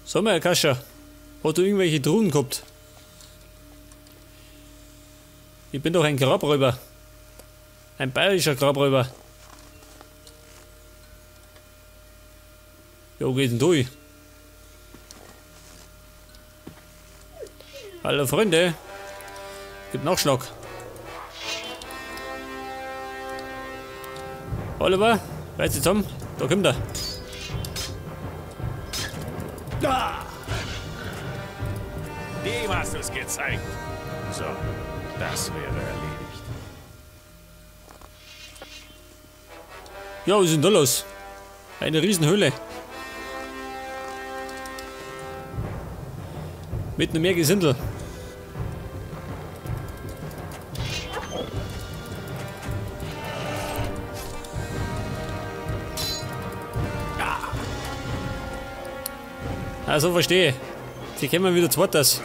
Sag mal, Herr Kascha, hast du irgendwelche Truhen gehabt? Ich bin doch ein Grabräuber. Ein bayerischer Grabräuber. Ja, wo geht's denn durch? Hallo Freunde. Gibt Nachschlag. Oliver, reiß dich zusammen. Da kommt er. Da! Dem hast du's gezeigt. So, das wäre erledigt. Ja, was ist denn da los? Eine Riesenhöhle. Mit einem Meergesindel. Also verstehe. Sie kommen wieder zweites.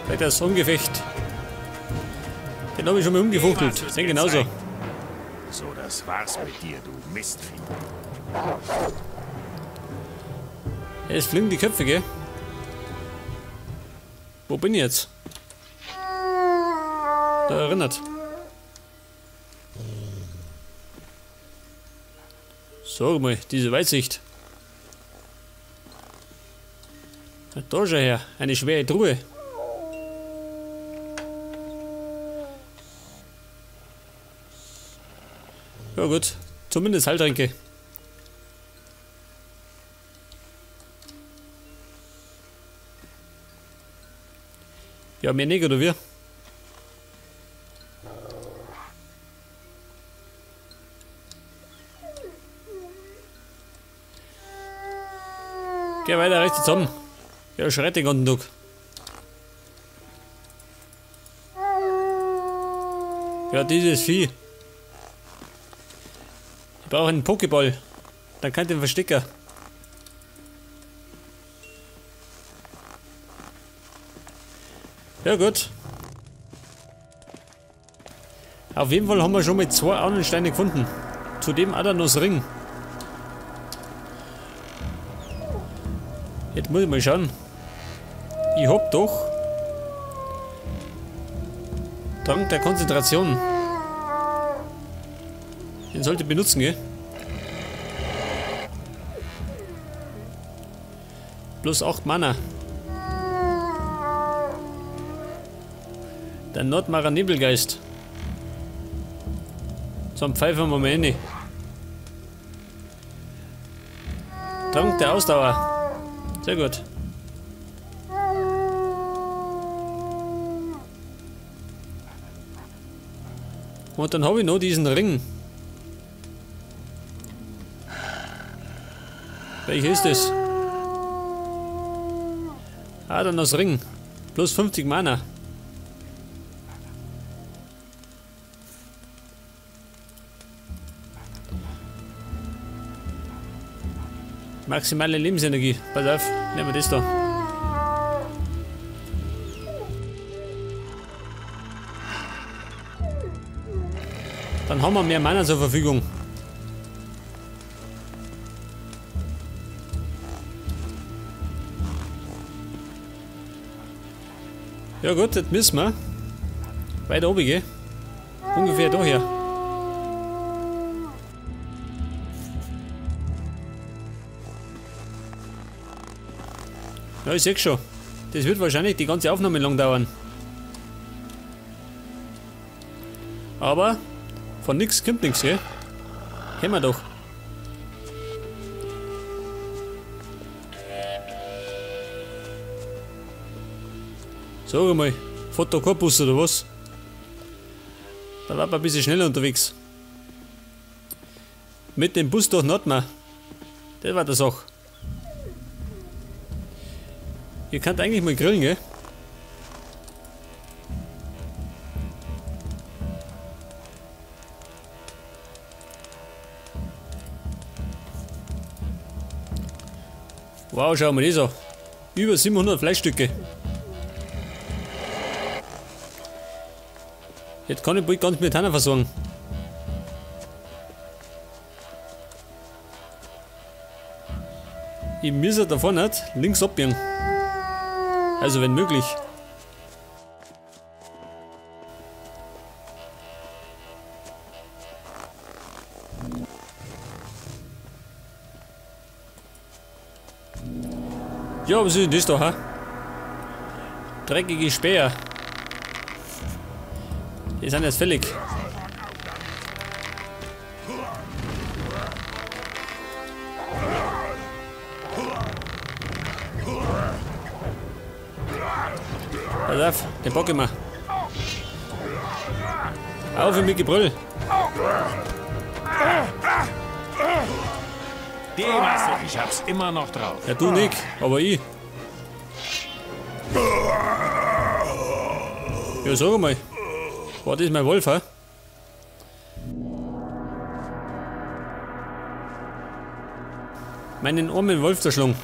Vielleicht das Umgefecht. Den habe ich schon mal umgefuchtelt. Sehen genauso. So, das war's mit dir, du Mistvieh. Es fliegen die Köpfe, gell? Wo bin ich jetzt? Da erinnert. Sag mal, diese Weitsicht. Da schau her, eine schwere Truhe. Ja gut, zumindest Heiltränke. Ja, mehr nicht, oder wie? Geh weiter rechts zusammen. Ja, schreit den ganzen Tag. Ja, dieses Vieh. Ich brauche einen Pokéball. Dann kann ich den verstecken. Ja, gut. Auf jeden Fall haben wir schon mit 2 Ahnensteine gefunden. Zudem Adanos Ring. Jetzt muss ich mal schauen. Ich hab doch Trank der Konzentration. Den sollte ich benutzen, gell? Plus 8 Mana. Der Nordmarer Nebelgeist. So einen pfeifen wir mal rein. Trank der Ausdauer. Sehr gut. Und dann habe ich noch diesen Ring. Welcher ist das? Ah, dann das Ring. Plus 50 Mana. Maximale Lebensenergie. Pass auf, nehmen wir das da. Dann haben wir mehr Mana zur Verfügung. Ja gut, jetzt müssen wir weiter oben gehen. Ungefähr da her. Ja, ich seh schon. Das wird wahrscheinlich die ganze Aufnahme lang dauern. Aber von nix kommt nix, gell? Kennen wir doch. Sag mal, fährt da kein Bus oder was? Da war man ein bisschen schneller unterwegs. Mit dem Bus durch Nordmar. Das war die Sache. Ihr könnt eigentlich mal grillen, gell? Wow, schau mal das an. Über 700 Fleischstücke. Jetzt kann ich bald ganz mit Tanner versorgen. Ich muss ja davon nicht links abbiegen. Also wenn möglich. Ja, was ist denn das da, hä? Dreckige Späher. Die sind jetzt fällig. Pass auf, den bock ich mir. Auf mit Gebrüll. Dem hast du, ich hab's immer noch drauf. Ja, du nicht, aber ich. Ja, sag mal. War das mein Wolf, hä? Meinen armen Wolf zerschlungen.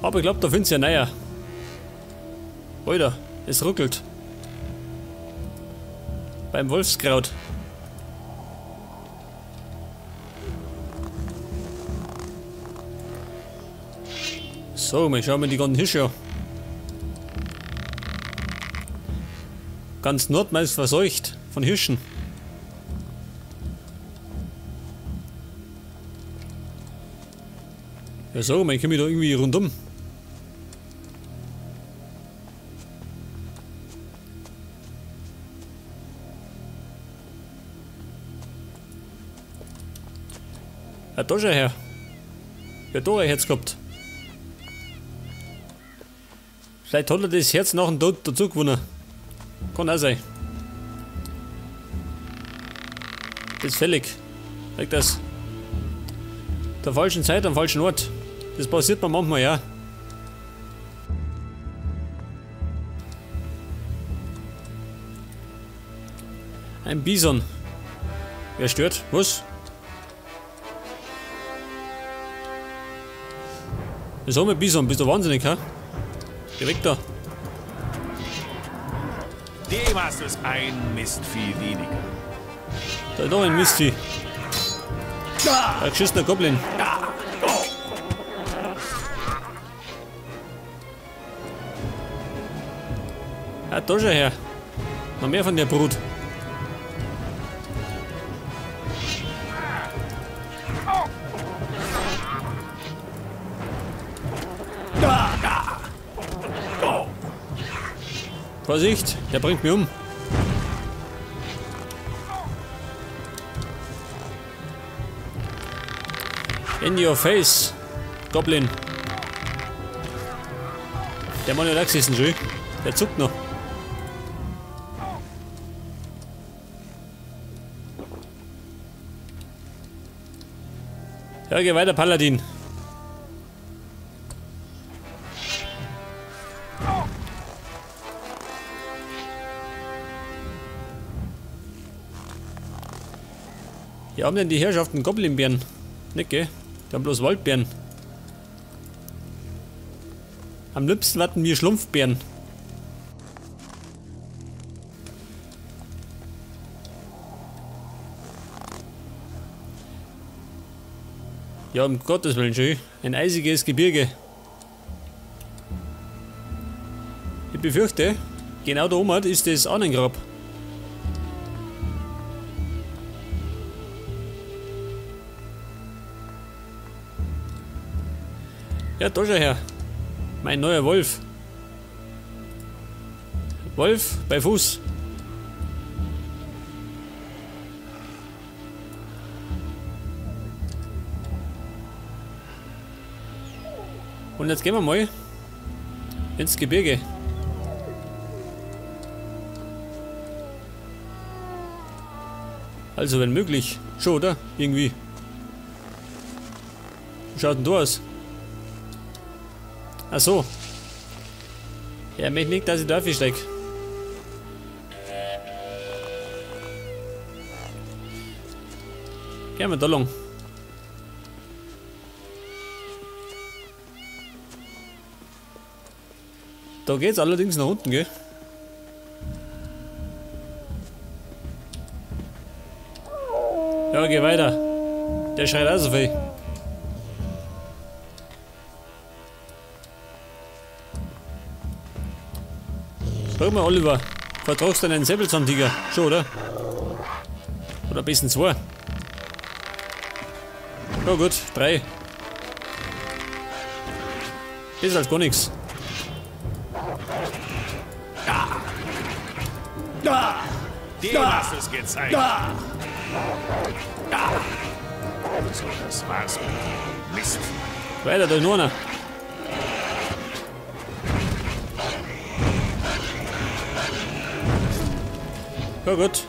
Aber ich glaube, da findest du ja neuer. Alter, es ruckelt. Beim Wolfskraut. So, mal schauen wir die ganzen Hirsche an. Ganz Nordmain ist verseucht von Hirschen. Ja, so, mal, ich komme da irgendwie rundum. Ja, da schau her. Ja, da ein Herz gehabt. Vielleicht hat er das Herz nach dem Tod dazu gewonnen. Kann auch sein. Das ist fällig. Weg das. Der falschen Zeit am falschen Ort. Das passiert mir manchmal, ja. Ein Bison. Wer stört? Was? Was haben wir Bison? Bist du wahnsinnig, hä? Geh weg da. Dem hast du's ein Mistvieh weniger. Da ist noch ein Mistvieh. Ein geschissener Goblin. Ja, da schau her. Noch mehr von der Brut. Vorsicht, der bringt mich um. In your face, Goblin. Der Mann hat auch gesessen, schön. Der zuckt noch. Ja, geh weiter, Paladin. Hier haben denn die Herrschaften Goblinbeeren? Nicht, gell? Die haben bloß Waldbeeren. Am liebsten warten wir Schlumpfbeeren. Ja, um Gottes Willen, schön. Ein eisiges Gebirge. Ich befürchte, genau da oben ist das Ahnengrab. Ja, da schau her. Mein neuer Wolf. Wolf bei Fuß. Und jetzt gehen wir mal ins Gebirge. Also wenn möglich. Schon, oder? Irgendwie. Wie schaut denn da aus? Ach so. Er möchte nicht, dass ich da steig. Gehen wir da lang. Da geht's allerdings nach unten, gell? Ja, geh weiter. Der schreit auch so viel. Sag mal, Oliver, vertragst du einen Säbelzahntiger? Schon, oder? Oder ein bisschen zwei. Ja gut, 3. Besser als gar nichts. Dem hast du's gezeigt. So, das war's mit dir. Mist. Weiter, da ist noch einer. Ja gut.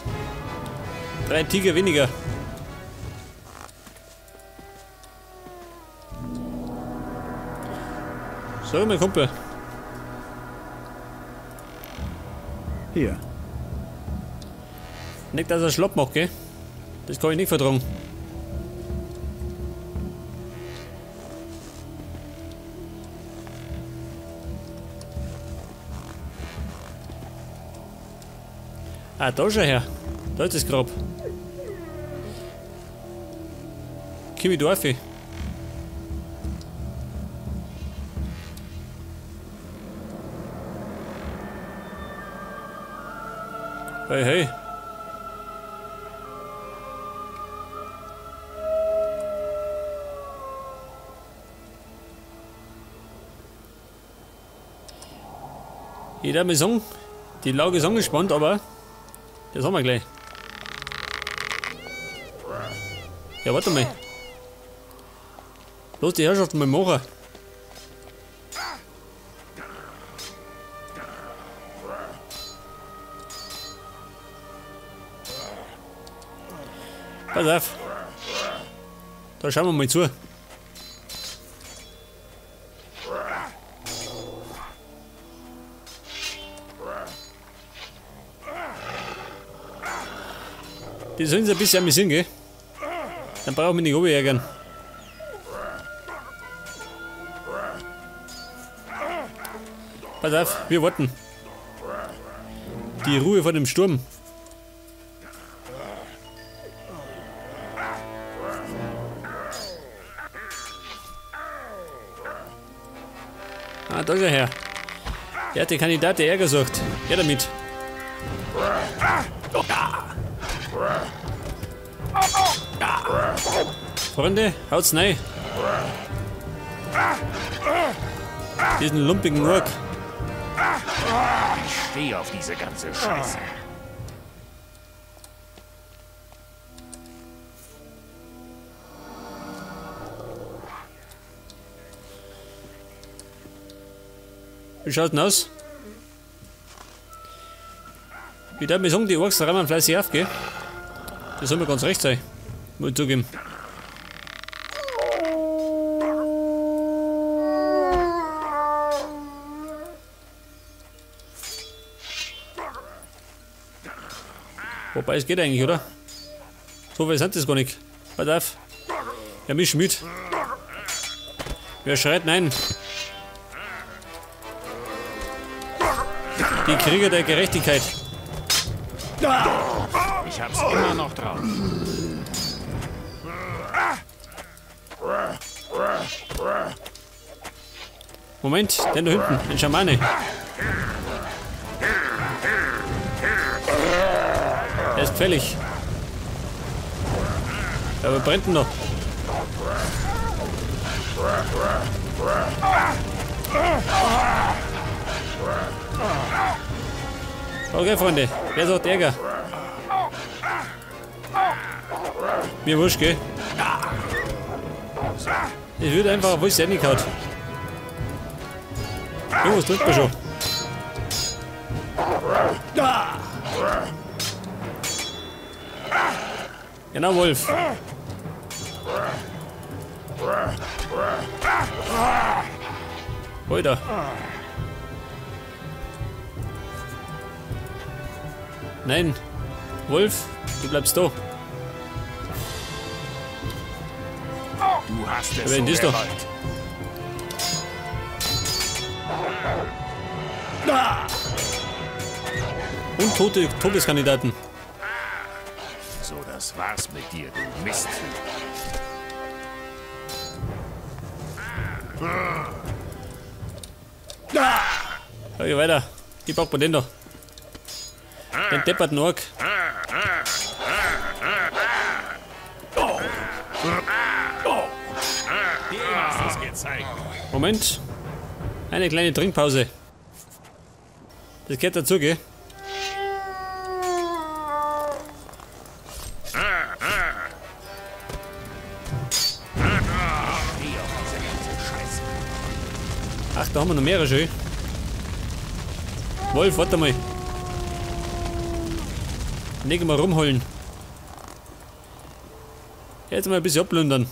3 Tiger weniger. So, mein Kumpel. Hier. Nicht, dass er schlapp macht, gell? Das kann ich nicht vertragen. Ah, da schau her. Da ist das Grab. Komm ich da rauf? Hey, hey. Ich darf mal sagen, die Lage ist angespannt, aber das haben wir gleich. Ja, warte mal. Lass die Herrschaft mal machen. Pass auf. Da schauen wir mal zu. Die sollen sie ein bisschen amüsieren, gell? Dann brauchen wir nicht runterärgern. Pass auf, wir warten. Die Ruhe vor dem Sturm. Ah, da ist er her. Der hat den Kandidat, der Ärger sucht. Her damit. Freunde, haut's rein. Diesen lumpigen Ork. Ich stehe auf diese ganze Scheiße. Wie schaut denn aus? Ich darf mir sagen, die Orks räumen fleißig auf, gell? Das soll mir ganz recht sein. Muss ich zugeben. Wobei, es geht eigentlich, oder? So weit sind das gar nicht. Pass auf. Ja, misch mit. Wer schreit nein? Die Krieger der Gerechtigkeit. Ich hab's immer noch drauf. Moment, der da hinten, ein Schamane. Er ist gefährlich. Ja, aber brennt denn noch? Okay, Freunde, wer sagt Ärger? Mir wurscht, gell? Ich würde einfach, wo ist der reingehauen? Irgendwas drückt man schon. Genau, Wolf. Alter. Nein, Wolf, du bleibst da. Du hast es so gewollt. Und tote Todeskandidaten. So, das war's mit dir, du Mistvieh. Okay, weiter. Ich pack mal den da. Den depperten Ork. Moment. Eine kleine Trinkpause. Das gehört dazu, gell? Ach, da haben wir noch mehrere schön. Wolf, warte mal. Nicht mal rumholen. Jetzt mal ein bisschen ablundern.